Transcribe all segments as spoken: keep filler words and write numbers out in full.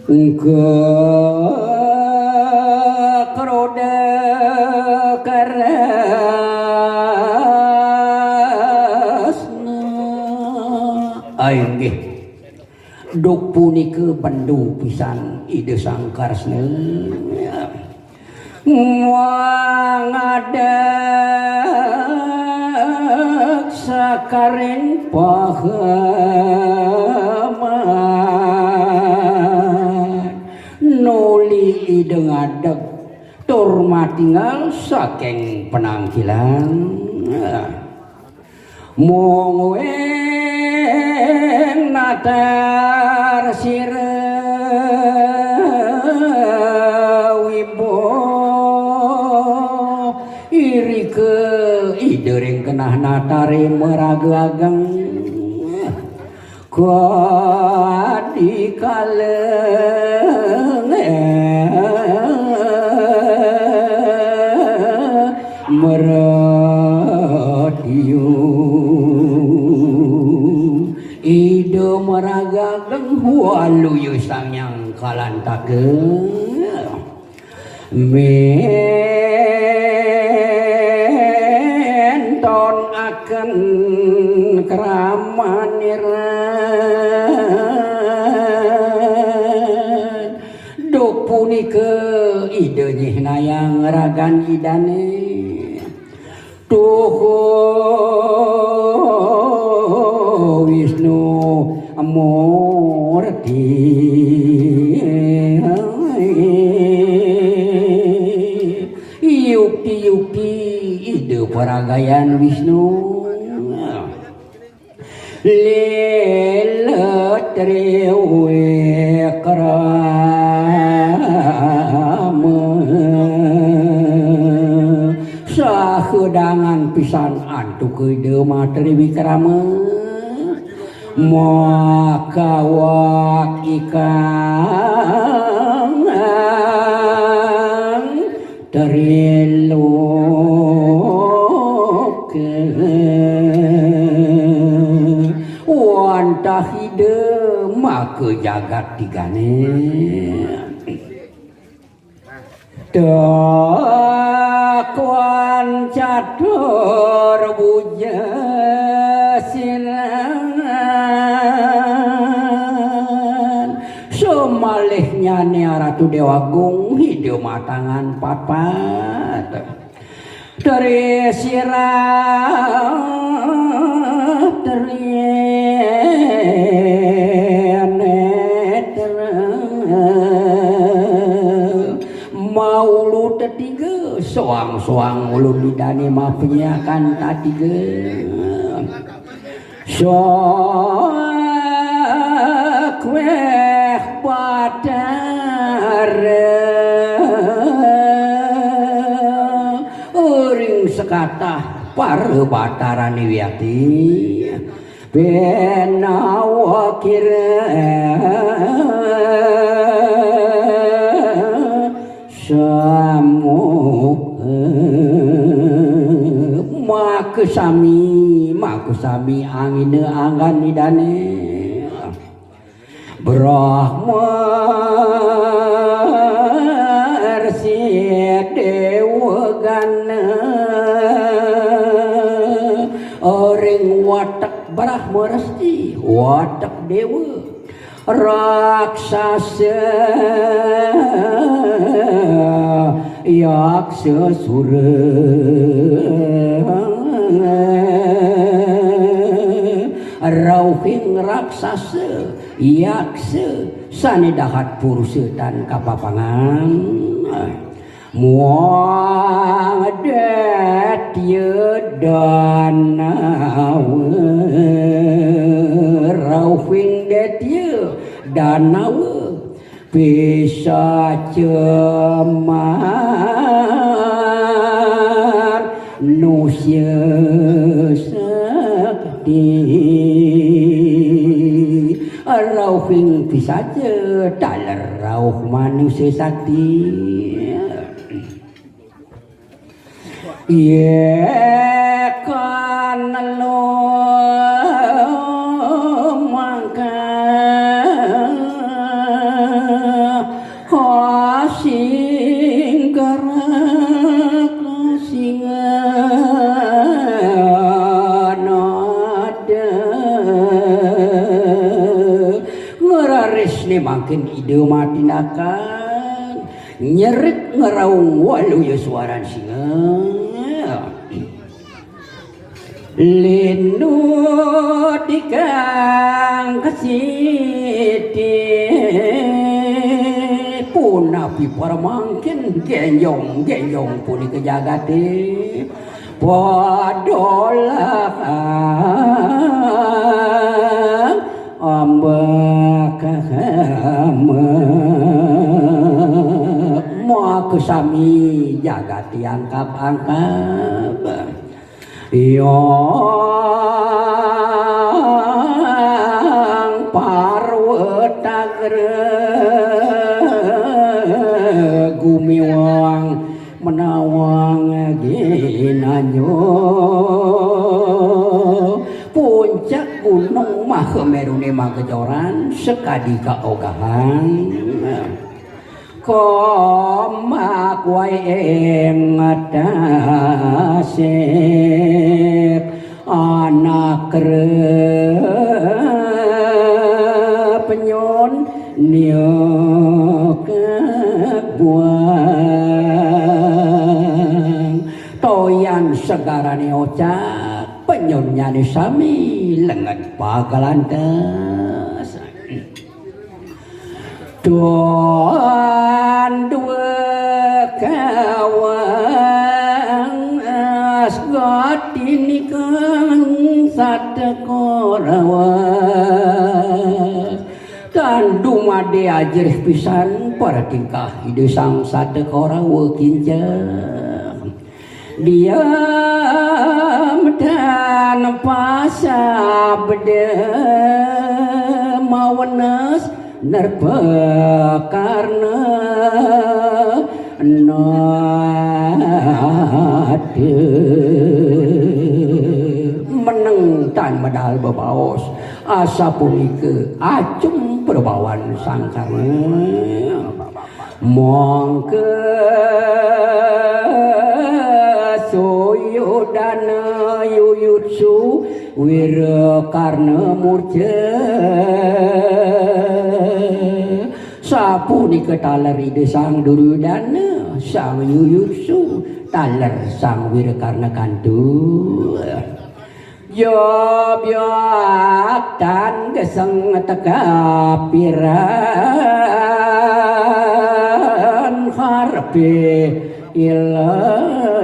Engke kroda Kresna. Ai, nggih. Duk punika bendu pisan Ida Sang Kresna. Muang ngadeg sakaring paheman. Nuli Ida ngadeg tur matinggal saking penangkilan. Mungguing natar sira wibo irika Ida ring kenah natare maraga ageng. Kadi kaleng meratyu Ida maraga ageng waluya Sang Hyang Kalantaka. Mentonaken kramaniran. Duk punika Ida nyihnayang ragan Idane. Tuhu Wisnu Murti. Yukti-yukti Ida paragayan Wisnu. Lila triwikrama. Sahedangan pisan antuk Ida Matri Wikrama. Makawak ikang Triloka. Wantah Ida maka jagat tigane. Takuan catur buja sinan. Sumalihnyane Ratu Dewagung Ida matangan papat. Teri sirah, teri netra. Maulu tetiga, soang-soang ulun didane mapenyakan tatiga. Sakweh Batara ring sekatah para Batara niwiati. Penawa kira samuh. Maka sami, maka sami angina anggan Idane. Brahma Resi Dewa Gana. Ring watek Brahma Resi, watek Dewa. Raksasa, yaksa, sura. Rauhing raksasa, yaksa, sane dahat purusa tan kapapangan. Muang Detya Danawa, rauhing Detya Danawa, pisaca manusa sakti, rauhing pisaca taler rauh manusa sakti. Yekan lu mangka Mangkin Ida matindakan nyerit ngeraung waluya suaran singa. Lindu tikang kesiti, punapi para mangkin genjong-genjong punika jagate. Padolah ambek maka sami jagate angkab-angkab. Yang parwetagra gumiwang menawang ginanyo. Puncak gunung Mahamerune magejoran sakadi kaogahan. Komak wae ing tasik anak repenyun niuk buang. Toyan segarane ocak, penyunnyane sami lengen pagalantes. Tuan dua kawang asgati nikang satekorawa. Tan dumade ajerih pisan para tingkah Ida Sang Satekorawa kinca. Diam dan pasabda mawenes nerpa karna nada. Meneng tan medal bebaos, asapunika acung perbawan sangkana. Mangka Suyudana yuyutsu wira karna murca. Sapunika taler Ida Sang Duryudana, Sang Yuyutsu, taler Sang Wira Karna kantu. Jobyatan geseng teka piran harepe ilenia.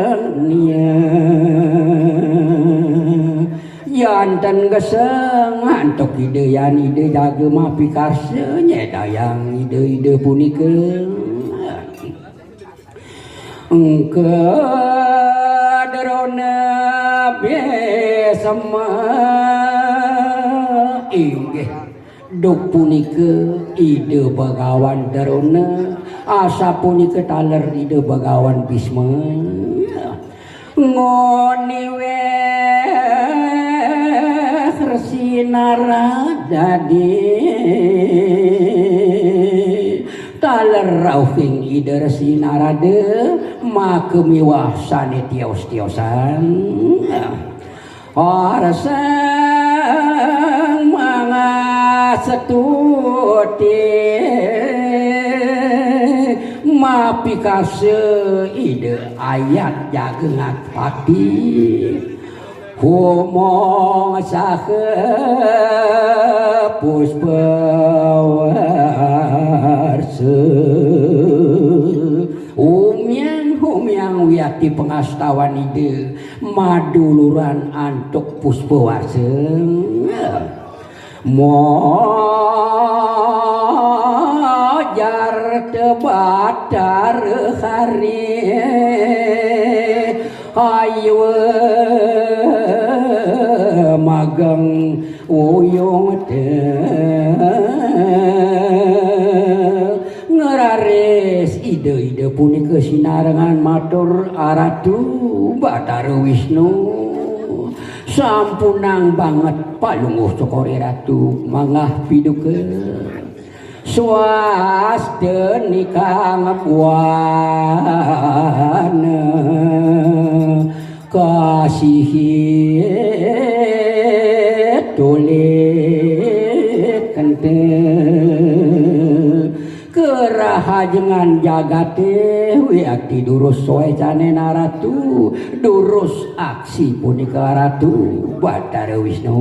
Yanten geseng antuk Ida Yan Ida jaga mapikarsa nyedayang ida-ida punika. Engka drona Bisma. Inggih, duk punika Ida Bagawan Drona, asapunika taler Ida Bagawan Bisma. Ngoni weh Resi Narada dadi taler rauhing Ida Resi Narada, maka miwah sane tios-tiosan. Arsang mangasetuti mapikarsa Ida Ayat Jagengat Pati. Humong saha Puspawarsa. Umiang-umiang wiakti pangastawan Ida maduluran antuk Puspawarsa. Mojar te Batara Hari aywa mageng uyung te. Ngeraris ida-ida punika sinarengan matur Aratu Batara Wisnu. Sampunang banget palungguh cokore Ratu manggah piduka. Swasta nikang buana kasih tuli kenteng. Ajengan jagate wiakti durus soecanena Ratu, durus aksi punika Ratu Batara Wisnu.